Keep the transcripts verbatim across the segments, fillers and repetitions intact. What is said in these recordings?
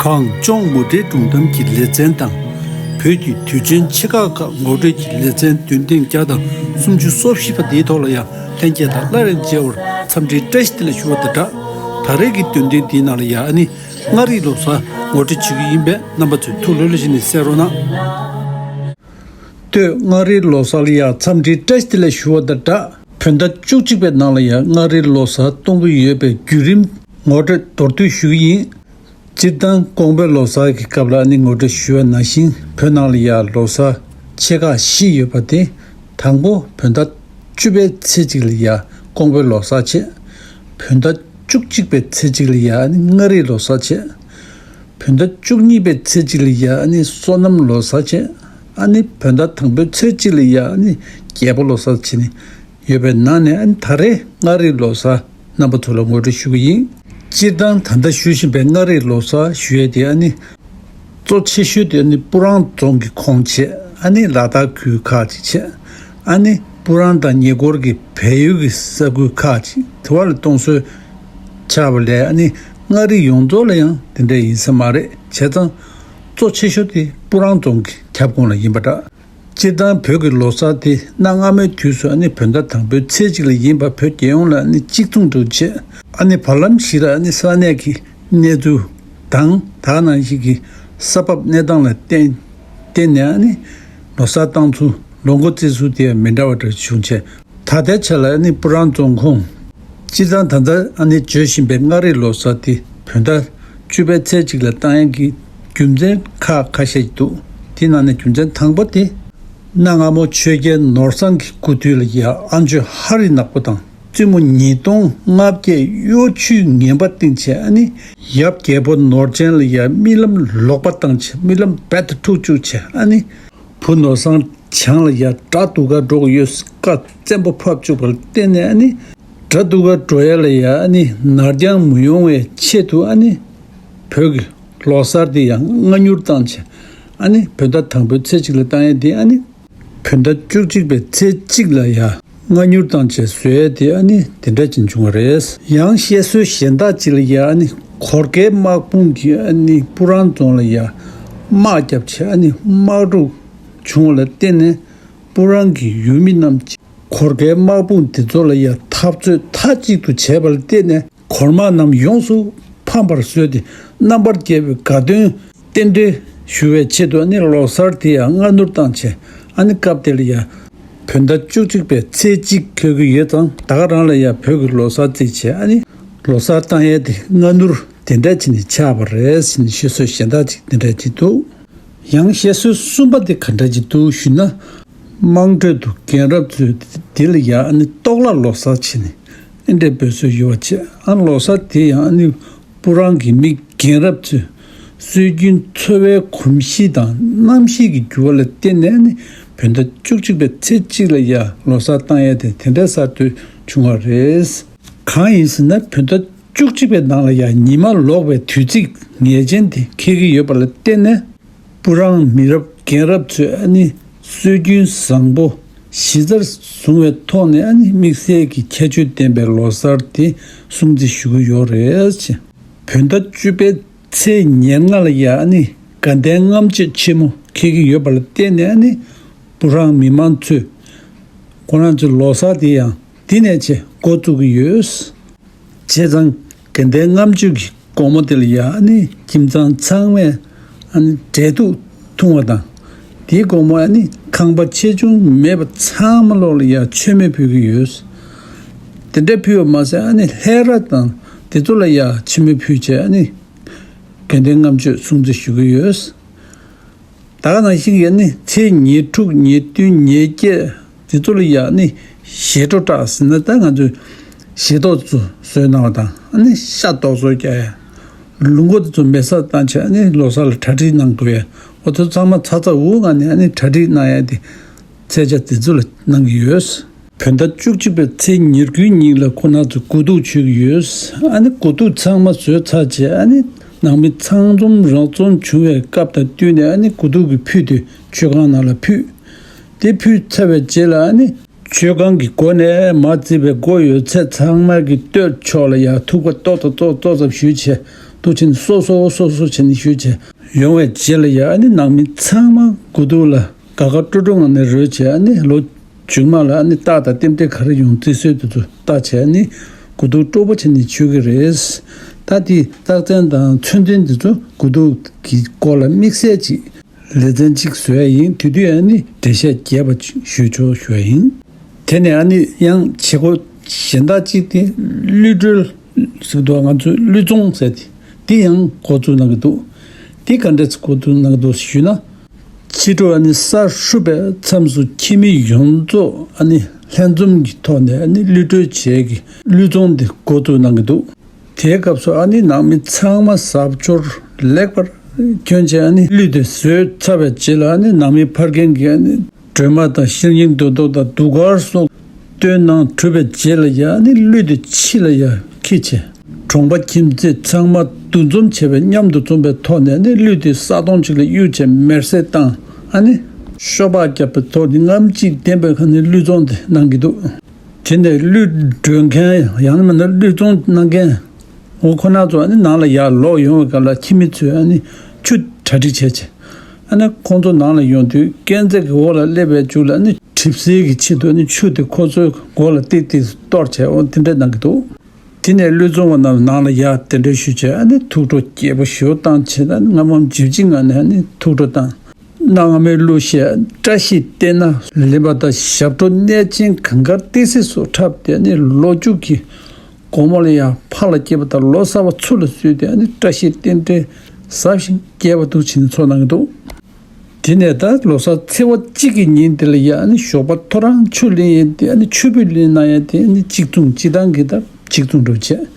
གངས་ལྗོངས་ངོ་སྤྲོད་སྒྲུང་གཏམ་གྱི་ལེ་ཚན་དང་། བོད་ཀྱི་དུས་ཆེན་ཆེ་ཁག་ཁག་ངོ་སྤྲོད་ཀྱི་ལེ་ཚན་བདུན་ཐེངས་བརྒྱ་དང་སུམ་ཅུ་སོ་བཞི་པ་འདིའི་ཐོག་ལ་ཡང་ལྷན་རྒྱས་དང་སླར་ཡང་མཇལ་བར་འཚམས་འདྲིའི་བཀྲ་ཤིས་བདེ་ལེགས་ཞུ་བ་དང་སྦྲགས། ད་རེས་ཀྱི་བདུན་ཐེངས་འདིའི་ནང་ལ་ཡང་ཨ་ནི་མངའ་རིས་ལོ་གསར་ངོ་སྤྲོད་བྱེད་ཀྱི་ཡིན་པས་རྣམ་པ་ཚོས་ཐུགས་ལྷོད་ལྷོད་བྱས་ནས་གསན་རོགས་གནང་། སྟོད་མངའ་རིས་ལོ་གསར་ལ་ཡང་འཚམས་འདྲིའི་བཀྲ་ཤིས་བདེ་ལེགས་ཞུ་བ་དང་སྦྲགས། བོད་ཟླ་བཅུ་གཅིག་པའི་ནང་ལ་ཡང་མངའ་རིས་ལོ་གསར་གཏོང་གི་ཡོད་པའི་བརྒྱུད་རིམ་ངོ་སྤྲོད་མདོར་བསྡུས་ཞུ་གི་ཡིན། སྤྱིར་བཏང་ཀོང་པོའི་ལོ་གསར་གྱི་སྐབས་ལ་ནི་ངོ་སྤྲོད་ཞུ་བ་ནང་བཞིན་བོད་ནང་ལ་ཡང་ལོ་གསར་ཆེ་ཁག་བཞི་ཡོད་པ་དེ། དང་པོ་བོད་ཟླ་བཅུ་པའི་ཚེས་གཅིག་ལ་ཡང་ཀོང་པོའི་ལོ་གསར་བྱས། བོད་ཟླ་བཅུ་གཅིག་པའི་ཚེས་གཅིག་ལ་ཡང་ནི་མངའ་རིས་ལོ་གསར་བྱས། བོད་ཟླ་བཅུ་གཉིས་པའི་ཚེས་གཅིག་ལ་ཡང་ནི་སོ་ནམ་ལོ་གསར་བྱས། ཨ་ནི་བོད་ཟླ་དང་པོའི་ཚེས་གཅིག་ལ་ཡང་ནི་རྒྱལ་པོ་ལོ་གསར་བྱས་ནས་ཡོད་པའི་ནང་ནས་ཨ་ནི་ད་རེས་མངའ་རིས་ལོ་གསར་རྣམ་པ་ཚོ་ལ་ངོ་སྤྲོད་ཞུ་གི་ཡིན། སྤྱིར་བཏང་ད་ལྟ་ཞུ་བཞིན་པའི་མངའ་རིས་ལོ་གསར་ཞུ་ཡས་དེ་ཨ་ནི་གཙོ་ཆེ་ཤོས་དེ་ཨ་ནི་སྤུ་རང་རྫོང་གི་ཁོངས་བྱས། ཨ་ནི་ལ་དྭགས་ཁུལ་ཁག་ཅིག་བྱས། ཨ་ནི་སྤུ་རང་དང་ཉེ་འཁོར་གྱི་བལ་ཡུལ་གྱི་ས་ཁུལ་ཁག་ཅིག་དེ་བ་ལ་གཏོང་སྲོལ་ཆགས་པ་ལས་ཨ་ནི་མངའ་རིས་ཡོངས་རྫོགས་ལ་ཡང་དེ་འདྲ་ཡིན་ས་མ་རེད། བྱས་ཙང་གཙོ་ཆེ་ཤོས་དེ་སྤུ་རང་རྫོང་གི་ཁྱབ་ཁོངས་ལ་ཡིན་པ་འདྲ། སྤྱིར་བཏང་བོད་ཀྱི་ལོ་གསར་དེ་གནའ་སྔ་མོའི་དུས་སུ་ཨ་ནི་བོད་ཟླ་དང་པོའི་ཚེས་གཅིག་ལ་ཡིན་པ་བོད་རྒྱལ་ཡོངས་ལ་ཨ་ནི་གཅིག་མཚུངས་འདུག་བྱས། ཨ་ནི་བར་ལམ་ཞིག་ལ་ཨ་ནི་ས་གནས་ཀྱི་གནས་ཚུལ་དང་ད་ག་ནང་བཞིན་གྱི་ས་བབ་གནས་སྟངས་ལ་བརྟེན་བརྟེན་ནས་ཨ་ནི་ལོ་གསར་བཏང་ཚུལ་ལོ་འགོ་བཙུགས་ཚུལ་དེ་མི་འདྲ་བ་འདྲ་བྱུང་བྱས། ད་ལྟའི་ཆ་ལ་ཨ་ནི་སྤུ་རང་རྫོང་ཁོངས་སྤྱིར་བཏང་ད་ལྟ་ཨ་ནི་བརྗོད་བཞིན་པའི་མངའ་རིས་ལོ་གསར་དེ་བོད་ཟླ་བཅུ་པའི་ཚེས་གཅིག་ལ་བཏང་ཡས་ཀྱི་རྒྱུ་མཚན་ཁག་ཁ་ཤས་ཤིག་འདུག་དེ་ནང་ནས་རྒྱུ་མཚན་དང་པོ་དེ། གནའ་སྔ་མོ་ཆོས་རྒྱལ་ནོར་བཟང་གི་སྐུ་དུས་ལ་ཡ་ཨ་མཆོག་ཧ་རི་ནག་པོ་དང་བཙུན་མོ་ཉིས་སྟོང་ལྔ་བརྒྱས་གཡོ་ཇུས་ངན་པ་བཏིང་བྱས། ཨ་ནི་ཡབ་རྒྱལ་པོ་ནོར་ཅན་ལ་ཡ་རྨི་ལམ་ལོག་པ་བཏང་བྱས། རྨི་ལམ་རྦད་དེ་འཁྲུག་བཅུག་བྱས། ཨ་ནི་བུ་ནོར་བཟང་བྱང་ལ་ཡ་དགྲ་སྡུག་ག་འགྲོ་གི་ཡོད་བཀའ་བཙན་པོ་ཕབ་བཅུག་པ་ལ་བརྟེན་ནས། ཨ་ནི་དགྲ་སྡུག་ག་འགྲོ་ཡ་ལ་ཡ་ཨ་ནི་ནར་འགྱངས་མི་ཡོང་བའི་ཆེད་དུ་ཨ་ནི་བོད་ཀྱི་ལོ་གསར་དེ་ཡང་སྔ་འགྱུར་བཏང་བྱས། ཨ་ནི་བོད་ཟླ་དང་པོའི་ཚེས་གཅིག་ལ་བཏང་ཡ་དེ་ཨ་ནི་བོད་ཟླ་བཅུ་གཅིག་པའི་ཚེས་གཅིག་ལ་ཡ་སྔ་འགྱུར་བཏང་བྱས་བཟོས་ཡ་དེ་ཨ་ནི་དེ་འདྲ་ཅིག་བྱུང་བ་རེད། ཡང་བཤད་སྲོལ་གཞན་དག་ཅིག་ལ་ཡ་ཨ་ནི་གོར་ཁའི་དམག་དཔུང་གིས་ཨ་ནི་སྤུ་རང་རྫོང་ལ་ཡ་དམག་བརྒྱབ་བྱས། ཨ་ནི་དམག་འཁྲུག་བྱུང་བ་ལ་བརྟེན་ནས་སྤུ་རང་གི་ཡུལ་མི་རྣམས་ཀྱིས་གོར་ཁའི་དམག་དཔུང་དེ་ཚོ་ལ་ཡ་འཐབ་རྩོད་མཐའ་གཅིག་ཏུ་བྱས་པ་ལ་བརྟེན་ནས་གོར་དམག་རྣམས་ཡོངས་སུ་ཕམ་པར་བཟོས་ཏེ། རྣམ་པར་རྒྱལ་བའི་དགའ་སྟོན་རྟེན་འབྲེལ་ཞུ་བའི་ཆེད་དུ་ཨ་ནི་ལོ་གསར་དེ་ཡང་སྔ་སྣུར་བཏང་བྱས། ཨ་ནི་སྐབས་དེ་ལ་ཡ་བོད་ཟླ་བཅུ་གཅིག་པའི་ཚེས་གཅིག་འཁེལ་གྱི་ཡོད་ཙང་། ད་ག་རང་ལ་ཡ་བོད་ཀྱི་ལོ་གསར་བརྩིས་བྱས། ཨ་ནི་ལོ་གསར་བཏང་ཡས་དེ་སྔ་སྣུར་དེ་འདྲ་བྱས་ནས་ཆགས་པ་རེད་ཟེར་ནས་བཤད་སྲོལ་གཞན་དག་ཅིག་དེ་འདྲ་ཅིག་འདུག་ཡང་བཤད་སྲོལ་གསུམ་པ་དེ་ག་འདྲ་ཅིག་འདུག་ཞུས་ན། དམངས་ཁྲོད་དུ་རྒན་རབས་ཚོས་དེ་ལ་ཡ་ཨ་ནི་ཏོག་ལ་ལོ་གསར་བྱས་ནས་ཨེ་འདྲའི་འབོད་སྲོལ་ཡོད་པ་བྱས། ཨ་ལོ་གསར་དེ་ཡང་ཨ་ནི་སྤུ་རང་གི་མི་རྒན་རབས་ཚོས་སྲོལ་རྒྱུན་འཚོ་བའི་གོམས་གཤིས་དང་གནམ་གཤིས་ཀྱི་འགྱུར་བ་ལ་བརྟེན་ནས་ཨ་ནི་བོད་ཟླ་བཅུ་གཅིག་པའི་ཚེས་གཅིག་ལ་ཡ་ལོ་གསར་བཏང་ཡ་དེ་དེ་འདྲའི་གསར་གཏོད་བྱུང་བ་རེད། གང་ཡིན་ཟེར་ན། བོད་ཟླ་བཅུ་གཅིག་པའི་ནང་ལ་ཡང་ཉི་མ་ལོག་པའི་དུས་ཚིགས་ངེས་ཅན་དེ་འཁེལ་གྱི་ཡོད་པ་ལ་བརྟེན་ནས། སྤུ་རང་མི་རབས་རྒན་རབས་ཚོས་ཨ་ནི་སྲོལ་རྒྱུན་བཟང་པོ་གཞི་རྩར་བཟུང་བའི་ཐོག་ནས། ཨ་ནི་དམིགས་བསལ་གྱི་ཁྱད་ཆོས་ལྡན་པའི་ལོ་གསར་དེ་སྲུང་བརྩི་ཞུ་གི་ཡོད་རེད། བོད་ཟླ་བཅུ་པའི་ཚེས་ཉེར་ལྔ་ལ་ཡང་ཨ་ནི་དགའ་ལྡན་ལྔ་མཆོད་ཆེན་མོ་འཁེལ་གྱི་ཡོད་པ་ལ་བརྟེན་ནས། ཨ་ནི་སྤུ་རང་མི་མང་ཚོས་ཁོ་རང་ཚོའི་ལོ་གསར་དེ་ཡང་འདི་ནས་བྱས་འགོ་བཙུགས་ཀྱི་ཡོད། བྱས་ཙང་དགའ་ལྡན་ལྔ་མཆོད་ཀྱི་དགོང་མོ་དེ་ལ་ཡང་ཨ་ནི་ཁྱིམ་ཚང་ཚང་མས་ཨ་ནི་འབྲས་ཐུག་འཐུང་བ་དང་། དེའི་དགོང་མོ་ཨ་ནི་ཁང་པ་ཆེ་ཆུང་མེད་པ་ཚང་མ་ལོག་ལ་ཡང་མཆོད་མེ་ཕུལ་གྱི་ཡོད། དེ་འདྲ་ཕུལ་བ་མ་ཟད། ཨ་ནི་ལྷས་ར་དང་དེ་ཚོ་ལ་ཡང་མཆོད་མེ་ཕུལ་བྱས། ཨ་ནི་དགའ་ལྡན་ལྔ་མཆོད་སྲུང་བརྩི་ཞུ་གི་ཡོད། ད་ག་ནང་བཞིན་ཡ་ནི་ཚེས་ཉེར་དྲུག་ཉེར་བདུན་ཉེར་བརྒྱད་དེ་ཚོ་ལ་ཡ་ནི་བཞེས་སྒྲོ་བསྒྲགས་ཟེར་ན། ད་ང་ཚོས་བཞེས་ཏོག་ཚོ་བཟོས་གནང་བ་དང་། ཨ་ནི་ཤ་རྡོག་བཟོས་རྒྱག་ཡ། ལུག་མགོ་དེ་ཚོ་མེ་སར་བཏང་བྱས། ཨ་ནི་ལོ་གསར་ལ་གྲ་སྒྲིག་གནང་དགོས་ཡ། འོ་དེ་ཚང་མ་ཚ་ཚ་འུར་འུར་ངང་ནས་ཨ་ནི་གྲ་སྒྲིག་གནང་ཡ་དེ་ཚེས་བཅད་དེ་ཚོ་ལ་གནང་གི་ཡོད། བོད་ཟླ་བཅུ་གཅིག་པའི་ཚེས་ཉེར་དགུའི་ཉིན་ལ་ཁོ་རང་ཚོས་དགུ་ཐུག་མཆོད་ཀྱི་ཡོད། ཨ་ནི་དགུ་ཐུག་ཚང་མ་བཟོས་ཚར་རྗེས། ཨ་ནི་ནང་མི་ཚང་འཛོམས་རང་འཛོམས་བྱུང་བའི་སྐབས་དང་བསྟུན་ནས། ཨ་ནི་དགུ་ཐུག་གི་ཕུད་དེ་མཆོད་ཁང་ནང་ལ་ཕུད། དེ་ཕུད་ཚར་བའི་རྗེས་ལ། ཨ་ནི་མཆོད་ཁང་གི་སྒོ་ནས་མར་བརྩིས་པའི་སྒོ་ཡོད་ཚད་ཚང་མ་གི་སྟོད་ཕྱོགས་ལ་ཡ་ཐུག་པ་ཏོག་ཙམ་ཏོག་ཙམ་ཏོག་ཙམ་གཞུས་བྱས། འདུག་བྱས་ནས་སོ་སོ་སོ་སོ་བྱས་ནས་ཞུས་བྱས་ཡོང་བའི་རྗེས་ལ་ཡ་ཨ་ནི་ནང་མི་ཚང་མ་དགུ་ཐུག་ལ་དགའ་དགའ་སྤྲོ་སྤྲོ་ངང་ནས་རོལ་བྱས། ཨ་ནི་ལོ་མཇུག་མ་ལ་ཨ་ནི་རྟགས་དང་རྟེན་འབྲེལ་ག་རེ་ཡོང་རྩིས་སྲོལ་དེ་ཚོ་བལྟ་བྱས། ཨ་ནི་དགུ་ཐུག་སྤྲོ་པོ་བྱས་ནས་མཆོད་ཀྱི་རེད། ད་དེའི་རྟགས་མཚན་དང་མཚོན་དོན་དེ་ཚོ་དགུ་ཐུག་གི་སྐོར་ལ་དམིགས་བསལ་ཅིག་ལེ་ཚན་གཅིག་བཟོ་ཡ་ཡིན། དེ་དུས་ཨ་ནི་འགྲེལ་བཤད་རྒྱས་པ་ཞུས་ཆོག་ཞུ་ཡ་ཡིན། དེ་ནས་ཨ་ནི་ཡང་བྱེད་སྒོ་གཞན་དག་ཅིག་དེ་གླུད་གྲོལ་ཟེར་འདུག་ང་ཚོས་གླུད་བཙོང་ཟེར་དེ་དེ་ཡང་འགོ་བཙུགས་གནང་གི་འདུག་དེ་ག་འདྲས་འགོ་བཙུགས་གནང་གི་འདུག་ཞུས་ན། ཕྱི་དྲོ་ཨ་ནི་ས་ཧྲུབ་པའི་མཚམས་སུ་ཁྱིམ་མི་ཡོངས་རྫོགས་ཨ་ནི་ལྷན་འཛོམས་ཀྱི་ཐོག་ནས་ཨ་ནི་གླུད་གྲོལ་བྱེད་ཀྱི་གླུད་བཙོང་དེ་འགོ་བཙུགས་གནང་གི་འདུག་དེའི་སྐབས་སུ་ཨ་ནི་ནང་མི་ཚང་མ་གཟབ་མཆོར་ལེགས་པར་གྱོན་བྱས། ཨ་ནི་གླུད་དེ་བཟོས་ཚར་བའི་རྗེས་ལ་ཨ་ནི་ནང་མི་ཕ་རྒན་གྱིས་ཨ་ནི་སྒྲོལ་མ་དང་ཤེར་སྙིང་མདོས་བཟློག་དང་གདུགས་དཀར་སོགས་བཏོན་གནང་གྲུབ་པའི་རྗེས་ལ་ཡ་ཨ་ནི་གླུད་དེ་ཕྱི་ལ་ཡ་འཁྱེར་བྱས། གྲོང་པ་ཁྱིམ་མཚེས་ཚང་མ་འདུ་འཛོམས་བྱས་པའི་མཉམ་དུ་འཛོམས་པའི་ཐོག་ནས་ཨ་ནི་གླུད་དེ་ས་དོང་གཅིག་ལ་གཡུགས་བྱས་མེར་སྲེག་བཏང་། ཨ་ནི་ཤོ་སྦག་བརྒྱབ་པའི་ཐོག་ནས་རྔམ་བརྗིད་ལྡན་པའི་ཁ་ནས་གླུད་བཙོང་དེ་གནང་གི་འདུག་དེ་ནས་གླུད་གྲོལ་མཁན་ཡང་ན་མིན་ན་གླུད་བཙོང་གནང་མཁན་འོ་ཁོ་ན་ཚོ་ཨ་ནི་ནང་ལ་ཡར་ལོག་ཡོང་བའི་སྐབས་ལ་ཁྱིམ་མི་ཚོས་ཨ་ནི་ཆུ་གྲ་སྒྲིག་བྱས་བྱས། ཨ་ནི་ཁོང་ཚོ་ནང་ལ་ཡོང་དུས་སྐས་འཛེག་གི་འོག་ལ་སླེབས་པའི་མཇུག་ལ་ཨ་ནི་གྲིབ་བསིལ་གྱི་ཆེད་དུ་ཨ་ནི་ཆུ་དེ་ཁོ་ཚོའི་མགོ་ལ་ཏིག་ཏིག་གཏོར་བྱས། འོ་དེ་འདྲ་གནང་གི་འདུག་དེ་ནས་གླུད་བཙོང་བ་རྣམས་ནང་ལ་ཡར་གདན་འདྲེན་ཞུས་བྱས། ཨ་ནི་ཐུགས་སྤྲོ་སྐྱེས་པོ་ཞུ་བཏང་བྱས། ཨ་ནི་རྔ་མ་འཇིབ་ཅིང་ངང་ནས་ཨ་ནི་ཐུགས་སྤྲོ་དང་། གནའ་སྔ་མོའི་གླུ་གཞས་བཀྲ་ཤིས་བསྟན་ན་ལེན་པ་དང་། ཞབས་བྲོ་གནས་ཆེན་གངས་དཀར་ཏི་སེ་སོགས་འཁྲབ་སྟེ་ནི་ལོ་མཇུག་གི་དགོང་མོ་ལ་ཡང་ཕ་ལ་སྐྱེས་པ་དང་ལོ་གསར་པ་ཚུར་ལ་བསུས་ཏེ་ནི་བཀྲ་ཤིས་རྟེན་འབྲེལ་ཟབ་ཞིང་རྒྱས་པ་འདུག་བྱས་ནས་ཚོགས་གནང་གི་འདུག་དེ་ནས་ད་ལོ་གསར་ཚེས་པ་གཅིག་གི་ཉིན་དེ་ལ་ཡང་ནི་ཞོགས་པ་ཐོ་རངས་ཆུ་ལེན་ཡས་དེ་ནི་ཆུ་ཕུད་ལེན་གནང་ཡས་དེ་ནི་གཅིག་མཚུངས་སྤྱི་བཏང་གི་ད་གཅིག་མཚུངས་འགྲོ་བྱས།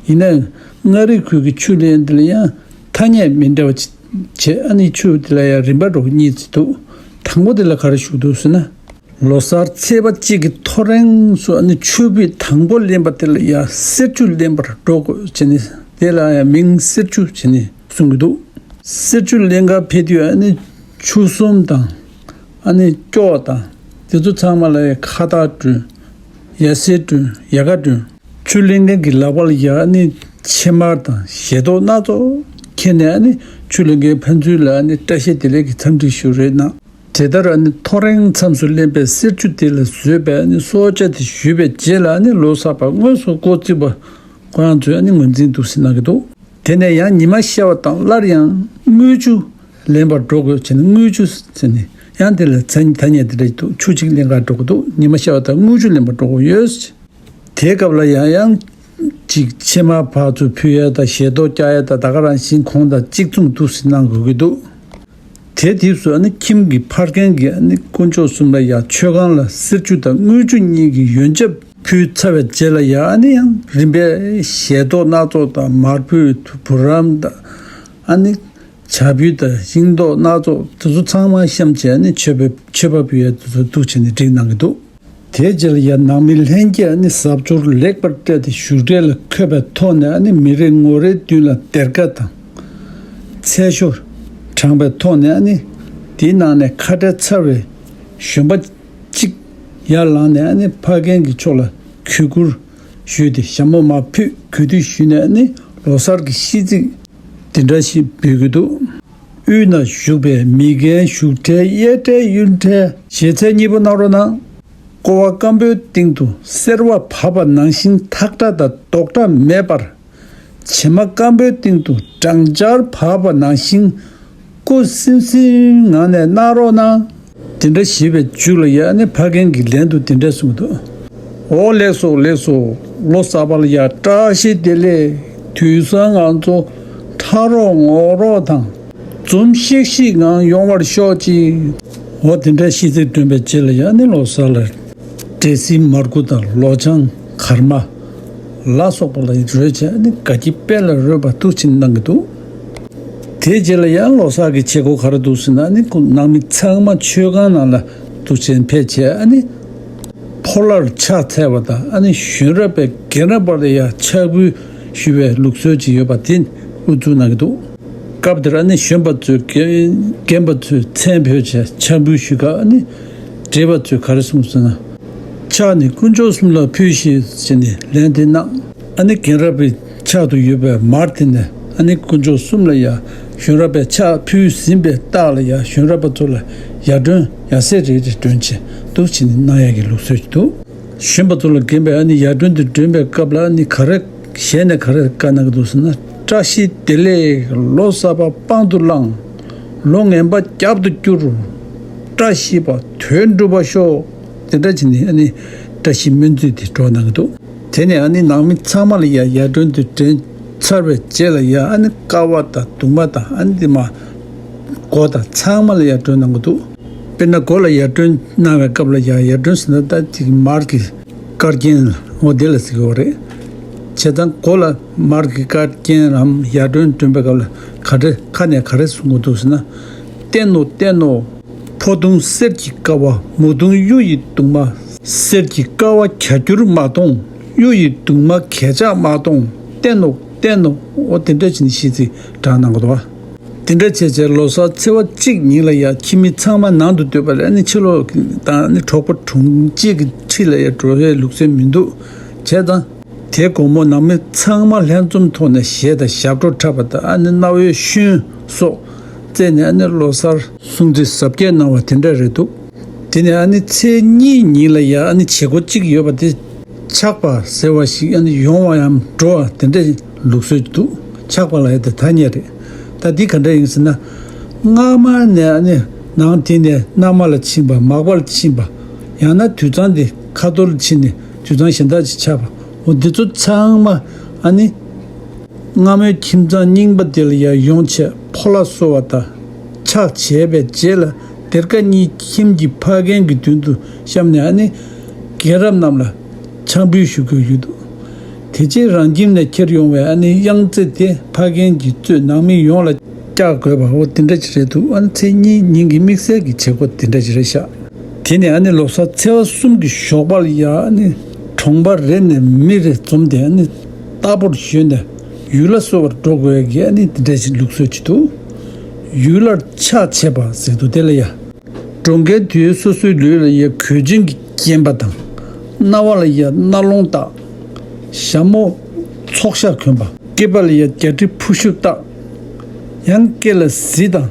ཡིན་ནའང་མངའ་རིས་ཁུལ་གྱི་ཆུ་ལེན་དེ་ལ་ཡང་ཐ་སྙད་མི་འདྲ་བ་བྱས། ཨ་ནི་ཆུ་དེ་ལ་ཡང་རིམ་པ་འགྲོ་གཉིས་ཙམ་འདུག་དང་པོ་དེ་ལ་ག་རེ་ཞུ་འདུག་ཟེར་ན། ལོ་གསར་ཚེས་པ་གཅིག་གི་ཐོ་རངས་སུ་ཨ་ནི་ཆུ་ཕུད་དང་པོ་ལེན་པ་དེ་ལ་ཡང་གསེར་ཆུ་ལེན་པར་འགྲོ་དགོས་བྱས་ནས། དེ་ལ་ཡང་མིང་གསེར་ཆུ་བྱས་ནས་གསུང་གི་འདུག་གསེར་ཆུ་ལེན་གར་ཕེབས་དུས་ཨ་ནི་ཆུ་ཟོམ་དང་ཨ་ནི་སྐྱོགས་དང་དེ་ཚོ་ཚང་མ་ལ་ཡང་ཁ་བཏགས་སྒྲོན། ཡ་སེར་སྒྲོན། ཡ་ག་སྒྲོན། ཆུ་ལེན་མཁན་གྱི་ལག་པ་ལ་ཡང་ཨ་ནི་ཕྱེ་མར་དང་ཞལ་ཏོག་སྣ་ཚོགས་ཁྱེར་ནས་ཨ་ནི་ཆུ་ལེན་མཁན་ཕན་ཚུན་ལ་ཨ་ནི་བཀྲ་ཤིས་བདེ་ལེགས་ཀྱི་འཚམས་འདྲི་ཞུ་རེས་གནང་། དེ་ལྟར་ཨ་ནི་ཐོ་རངས་མཚམས་སུ་ལེན་པའི་གསེར་ཆུ་དེ་ལ་བཟོས་པའི་ཨ་ནི་གསོལ་ཇ་དེ་ཞུས་པའི་རྗེས་ལ་ཨ་ནི་ལོ་གསར་པ་དངོས་སུ་འགོ་བཙུགས་པ་ཁོ་རང་ཚོས་ཨ་ནི་ངོས་འཛིན་འདུག་སེ་གནང་གི་འདུག་དེ་ནས་ཡང་ཉི་མ་ཤར་བ་དང་སླར་ཡང་དངུལ་ཆུ་ལེན་པར་འགྲོ་དགོས་བྱས་ནས། དངུལ་ཆུ་ཟེར་ནས་ཡང་དེ་ལ་མཚན་ཐ་སྙད་དེ་འདྲ་ཞིག་འདུག་ཆུ་གཅིག་ལེན་གར་འགྲོ་དགོས་འདུག་ཉི་མ་ཤར་བ་དང་དངུལ་ཆུ་ལེན་པར་འགྲོ་དགོས་ཡོད། དེའི་སྐབས་ལ་ཡང་ཡང་ཅིག་ཕྱེ་མར་ཕར་ཚུར་ཕུལ་ཡ་དང་ཞལ་ཏོག་བཀྱག་ཡ་དང་ད་ག་རང་བཞིན་གོང་དང་གཅིག་མཚུངས་འདུག་སེ་གནང་དགོས་ཀྱི་འདུག་དེ་དུས་སུ་ཨ་ནི་ཁྱིམ་གྱི་ཕ་རྒན་གྱིས་ཨ་ནི་དཀོན་མཆོག་གསུམ་ལ་ཡང་མཆོད་ཁང་ལ་གསེར་ཆུ་དང་དངུལ་ཆུ་གཉིས་ཀྱི་ཡོན་ཆབ་ཕུལ་ཚར་བའི་རྗེས་ལ་ཡང་ཨ་ནི་ཡང་རིམ་པས་ཞལ་ཏོག་སྣ་ཚོགས་དང་མར་ཕུད་བུ་རམ་དང་ཨ་ནི་ཇ་ཕུད་དང་ཤིང་ཏོག་སྣ་ཚོགས་དེ་ཚོ་ཚང་མ་བཤམས་བྱས་ཨ་ནི་མཆོད་པའི་མཆོད་པ་ཕུལ་ཡ་དེ་ཚོ་འདུག་བྱས་ནས་བསྒྲིགས་གནང་གི་འདུག་དེའི་རྗེས་ལ་ཡང་ནང་མི་ལྷན་རྒྱས་ནི་གཟབ་མཆོར་ལེགས་པར་སྤྲས་ཏེ་བཞུགས་གྲལ་ལ་འཁོད་པའི་ཐོག་ནས་ནི་མི་རེ་ངོ་རེའི་མདུན་ལ་སྡེར་ཁ་དང་ཚལ་ཞོ་དྲངས་པའི་ཐོག་ནས་ནི་དེའི་ནང་ནས་ཁ་བྲལ་ཚར་བའི་བཞོན་པ་གཅིག་ཡར་ལངས་ནས་ནི་ཕ་རྒན་གྱི་ཕྱོགས་ལ་གུས་བཀུར་ཞུས་ཏེ་ཞྭ་མོ་མར་ཕུད་གུས་འདུད་ཞུས་ནས་ནི་ལོ་གསར་གྱི་ཤིས་ཚིག་འདི་འདྲ་ཞིག་འབུལ་གྱི་འདུག་དབུས་ན་བཞུགས་པའི་མི་རྒན་བཞུགས་གྲལ་གཡས་གྲལ་གཡོན་གྲལ་ཞལ་ཚལ་གཉིས་པོ་གནང་རོགས་གནང་། ཀོ་བ་སྐམ་པོའི་སྟེང་དུ་སེར་བ་བབས་པ་ནང་བཞིན་ཐག་སྒྲ་དང་རྡོག་སྒྲ་མེད་པར། བྱེ་མ་སྐམ་པོའི་སྟེང་དུ་སྦྲང་ཆར་བབས་པ་ནང་བཞིན་སྐུ་སིམ་སིམ་ངང་ནས་གནང་རོགས་གནང་། དེ་འདྲ་ཞུས་པའི་མཇུག་ལ་ཡང་ནི་ཕ་རྒན་གྱིས་ལན་དུ་དེ་འདྲ་གསུངས་འདུག་འོ་ལེགས་སོ་ལེགས་སོ། ལོ་གསར་པ་ལ་ཡང་བཀྲ་ཤིས་བདེ་ལེགས། དུས་སང་ང་ཚོ་ཕྲ་རོགས་ངོ་རོགས་དང་། འཛུམ་ཤིག་ཤིག་ངང་ཡོང་བར་ཤོག་ཅིག་འོ་དེ་འདྲའི་ཤིས་ཚིག་བསྒྲོན་པའི་རྗེས་ལ་ཡང་ནི་ལོ་གསར་ལ། འབྲས་སིལ་མར་ཁུ་དང་ལོ་ཆང་གར་མ་ལ་སོགས་པ་ལ་རོལ་བྱས་ནི་དགའ་སྐྱིད་དཔལ་ལ་རོལ་བ་འདུག་བྱས་གནང་གི་འདུག་དེའི་རྗེས་ལ་ཡང་ལོ་གསར་གྱི་བྱེད་སྒོ་ག་རེ་འདུག་ཟེར་ན་ནི་ཁོ་ནང་མི་ཚང་མ་མཆོད་ཁང་ནང་ལ་འདུག་བྱས་ཕེབས་བྱས་ནི། ཕོ་ལྷར་ཕྱག་འཚལ་བ་དང་ཨ་ནི་གཞོན་རབས་པས་རྒན་རབས་པ་ལ་ཡང་ཕྱག་འབུལ་ཞུ་བའི་ལུགས་སྲོལ་ཅིག་ཡོད་པ་དེ་དབུ་འཛུགས་གནང་གི་འདུག་སྐབས་དེར་ཨ་ནི་གཞོན་པ་ཚོས་རྒན་རྒན་པ་ཚོའི་མཚན་འབོད་བྱས་ཕྱག་འབུལ་ཞུ་སྐབས་ཨ་ནི་བགྲེས་པ་ཚོས་ག་རེ་གསུངས་ཟེར་ན། ཕྱག་ནི་དཀོན་མཆོག་གསུམ་ལ་ཕུལ་ཞེས་ཟེར་ནས་ལན་དེ་གནང་། ཨ་ནི་རྒན་རབས་པའི་ཕྱག་ཏུ་ཡོད་པའི་མར་དེ་ནས་ ཨ་ནི་དཀོན་མཆོག་གསུམ་ལ་ཡ་གཞོན་རབས་པས་ཕྱག་ཕུལ་ཟིན་པའི་རྟགས་ལ་ཡ་གཞོན་རབས་པ་ཚོ་ལ་ཡར་སྒྲོན་ཡར་ཟས་རེ་རེ་སྒྲོན་བྱས་འདུག་བྱས་ནས་གནང་ཡག་གི་ལུགས་སྲོལ་ཞིག་འདུག་གཞོན་པ་ཚོ་ལ་རྒན་པས་ཨ་ནི་ཡར་སྒྲོན་དེ་སྒྲོན་པའི་སྐབས་ལ་ཨ་ནི་ག་རེ་ཞལ་ནས་ག་རེ་བཀའ་གནང་གི་འདུག་ཟེར་ན། བཀྲ་ཤིས་བདེ་ལེགས། ལོ་གསར་པ་པང་དུ་བླངས། ལོ་ངན་པ་རྒྱབ་ཏུ་བསྐྱུར། བཀྲ་ཤིས་པ་དོན་འགྲུབ་པ་ཤོག་དེ་འདྲ་བྱས་ནས་ཨ་ནི་བཀྲ་ཤིས་སྨོན་ཚིག་དེ་སྒྲོག་གནང་གི་འདུག་དེ་ནས་ཨ་ནི་ནང་མི་ཚང་མ་ལ་ཡ་ཡར་སྒྲོན་དེ་སྒྲོན་ཚར་བའི་རྗེས་ལ་ཡ་ཨ་ནི་ཀ་བ་དང་གདུང་མ་དང་ཨ་ནི་དེ་མ་མགོ་དང་ཚང་མ་ལ་ཡར་སྒྲོན་གནང་གི་འདུག་དཔེར་ན་མགོ་ལ་ཡར་སྒྲོན་གནང་བའི་སྐབས་ལ་ཡ་ཡར་སྒྲོན་ཟེར་ན་ད་ཅིག་མར་གྱི་སྐར་རྒྱན་འོ་དེ་ལ་ཟེར་གྱི་ཡོད་རེད། བྱས་ཙང་མགོ་ལ་མར་གྱི་སྐར་རྒྱན་རམ་ཡར་སྒྲོན་སྒྲོན་པའི་སྐབས་ལ་ག་རེ་ཁ་ནས་ག་རེ་གསུང་གི་འདུག་ཟེར་ན། བསྟེན་ནོ་བསྟེན་ནོ། ཕོ་དུང་གསེར་གྱི་ཀ་བ། མོ་དུང་གཡུ་ཡི་གདུང་མ། གསེར་གྱི་ཀ་བ་གྱ་གྱུར་མ་གཏོང་། གཡུ་ཡི་གདུང་མ་གས་ཆག་མ་གཏོང་། བསྟེན་ནོ་བསྟེན་ནོ། འོ་དེ་འདྲ་བྱས་ནས་ཤིས་ཚིག་བགྲངས་གནང་གི་འདུག་བ། དེ་འདྲ་བྱས་བྱས་ལོ་གསར་ཚེས་པ་གཅིག་ཉིན་ལ་ཡ་ཁྱིམ་མི་ཚང་མ་ནང་དུ་སྡོད་པ་ལས་ཨ་ནི་ཕྱི་ལོགས་དང་ཨ་ནི་གྲོགས་པོ་གྲོང་གཅིག་གི་འཁྲིས་ལ་ཡ་འགྲོ་བའི་ལུགས་སྲོལ་མི་འདུག་བྱས་ཙང་། དེ་དགོང་མོ་ནང་མི་ཚང་མ་ལྷན་འཛོམས་ཐོག་ནས་གཞས་དང་ཞབས་བྲོ་འཁྲབ་པ་དང་ཨ་ནི་རྣ་བའི་ཤུན་སོགས་རྩེས་ནས་ཨ་ནི་ལོ་གསར་སྲུང་བརྩི་གཟབ་རྒྱས་གནང་བ་དེ་འདྲ་རེད་འདུག་དེ་ནས་ཨ་ནི་ཚེས་གཉིས་ཉིན་ལ་ཡ་ཨ་ནི་བྱེད་སྒོ་གཅིག་ཡོད་པ་དེ་ཆག་པ་ཟེར་བ་ཞིག་ཨ་ནི་ཡོང་བ་ཡང་འགྲོ་བ་དེ་འདྲ་ལུགས་སྲོལ་འདུག་ཆག་པ་ལ་ཡ་དེ་ཐ་སྙད་རེད། ད་འདི་ག་འདྲ་ཡིན་ཟེར་ན། སྔ་མ་ནས་ཨ་ནི་ནང་དེ་ནས་མནའ་མ་ལ་ཕྱིན་པ་མག་པ་ལ་ཕྱིན་པ། ཡང་ན་དུད་ཚང་དེ་ཁ་ཐོར་ལ་ཕྱིན་ནས་དུད་ཚང་གཞན་དག་ཅིག་ཆགས་པ། འོ་འདི་ཚོ་ཚང་མ་ཨ་ནི། སྔ་མོའི་ཁྱིམ་ཚང་རྙིང་པ་དེ་ལ་ཡར་ཡོང་བྱས་ཕོ་ལྷ་གསོལ་བ་དང་ཕྱག་བྱས་པའི་རྗེས་ལ་སྡེར་ཁ་གཉིས་ཁྱིམ་གྱི་ཕ་རྒན་གྱི་མདུན་དུ་བཤམས་ནས་ཨ་ནི་རྒན་རབས་རྣམས་ལ་ཕྱག་འབུལ་ཞུ་དགོས་ཀྱི་འདུག་དེ་རྗེས་རང་ཁྱིམ་ནས་ཁྱེར་ཡོང་བའི་ཨ་ནི་གཡང་རྩེ་དེ་ཕ་རྒན་གྱིས་གཙོས་ནང་མི་ཡོངས་ལ་བཀྱག་དགོས་པ་འོ་དེ་འདྲ་ཅིག་རེད་འདུག་ཨ་ནི་ཚེས་གཉིས་ཉིན་གྱི་དམིགས་བསལ་གྱི་བྱེད་སྒོ་དེ་འདྲ་ཅིག་རེད་ཤག་དེ་ནས་ཨ་ནི་ལོ་གསར་ཚེས་པ་གསུམ་གྱི་ཞོགས་པ་ལ་ཡ་ཨ་ནི་གྲོང་པ་རེ་ནས་མི་རེ་འཛོམས་ཏེ་ཨ་ནི་རྟ་ཕོར་ཞོན་ནས་ཡུལ་ལྷ་གསོལ་བར་འགྲོ་དགོས་ཀྱི་ཨ་ནི་དེ་འདྲ་ཞིག་ལུགས་སྲོལ་ཅིག་འདུག་ཡུལ་ལྷར་ཕྱག་བྱེད་པ་ཟེར་འདུག་དེ་ལ་ཡ། འགྲོ་མཁན་དེ་སོ་སོའི་ལུས་ལ་ཡ་གོས་ཆེན་གྱིས་བརྒྱན་པ་དང་། རྣ་བ་ལ་ཡ་རྣ་ལོང་བཏགས། ཞྭ་མོ་ཚོགས་ཤ་གོན་པ། སྐེད་པ་ལ་ཡ་རྒྱ་གྲི་ཕུ་ཤུ་བཏགས། ཡང་སྐེ་ལ་གཟི་དང་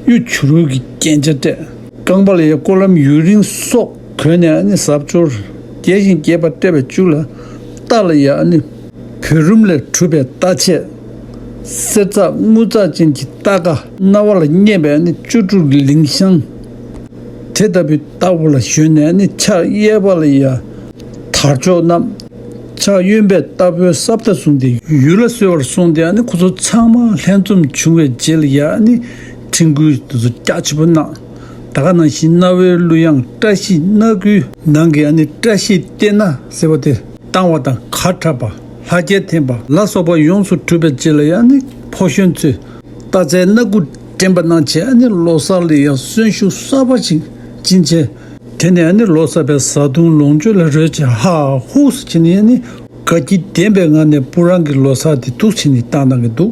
གཡུ་བྱུ་རུ་གི་རྒྱན་ཆ་སྤྲས། རྐང་པ་ལ་ཡ་ཀོ་ལམ་ཡུ་རིང་སོགས་གོན་ནས་ཨ་ནི་གཟབ་མཆོར་རྒྱས་ཤིང་རྒྱས་པ་སྤྲས་པའི་མཇུག་ལ་རྟ་ལ་ཡ་ཨ་ནི་བོད་རུམ་ལས་གྲུབ་པའི་རྟ་ཆས། གསེར་ཙག་དངུལ་ཙག་ཅན་གྱི་རྟ་སྒ། རྣ་བ་ལ་སྙེགས་པའི་ཨ་ནི་བཅུ་དྲུག་གི་ལིང་ཤང་། དེ་ལྟ་བུའི་རྟ་ཕོ་ལ་ཞོན་ནས་ཨ་ནི་ཕྱག་གཡས་པ་ལ་ཡ་དར་ལྕོག་བསྣམས། ཕྱག་གཡོན་པས་རྟ་ཕོའི་སྲབ་མཐའ་བཟུང་སྟེ་ཡུལ་ལ་གསོལ་བར་སོང་སྟེ་ཨ་ནི་ཁོ་ཚོ་ཚང་མ་ལྷན་འཛོམས་བྱུང་བའི་རྗེས་ལ་ཡ་ཨ་ནི་འཕྲིན་བསྐུལ་དེ་ཚོ་རྒྱ་ཆེ་པོ་གནང་། ད་ག་ནང་བཞིན་རྣ་བའི་གླུ་དབྱངས་བཀྲ་ཤིས་སྣ་དགུའི་ནང་གི་ཨ་ནི་བཀྲ་ཤིས་ལྟེ་སྣ་ཟེར་བ་དེ་བཏང་བ་དང་གར་འཁྲབ་པ་ལྷ་རྒྱལ་འཐེན་པ་ལ་སོགས་པ་ཡོངས་སུ་གྲུབ་པའི་རྗེས་ལ་ཡ་ཨ་ནི་ཕོ་གཞོན་ཚོས་རྟ་རྩལ་སྣ་དགུ་འགྲན་པ་གནང་བྱས་ཨ་ནི་ལོ་གསར་ལ་ཡ་གསོན་ཤུགས་གསར་པ་ཞིག་སྦྱིན་བྱས། དེ་ནས་ཨ་ནི་ལོ་གསར་པའི་བཟའ་བཏུང་ལོངས་སྤྱོད་ལ་རོལ་བྱས་ཧ་ཧུ་སུ་བྱས་ནས་ཨ་ནི་དགའ་སྐྱིད་ལྡན་པའི་ངང་ནས་སྤུ་རང་གི་ལོ་གསར་དེ་འདུག་བྱས་ནས་བཏང་གནང་གི་འདུག་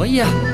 ཨོ་ཡ།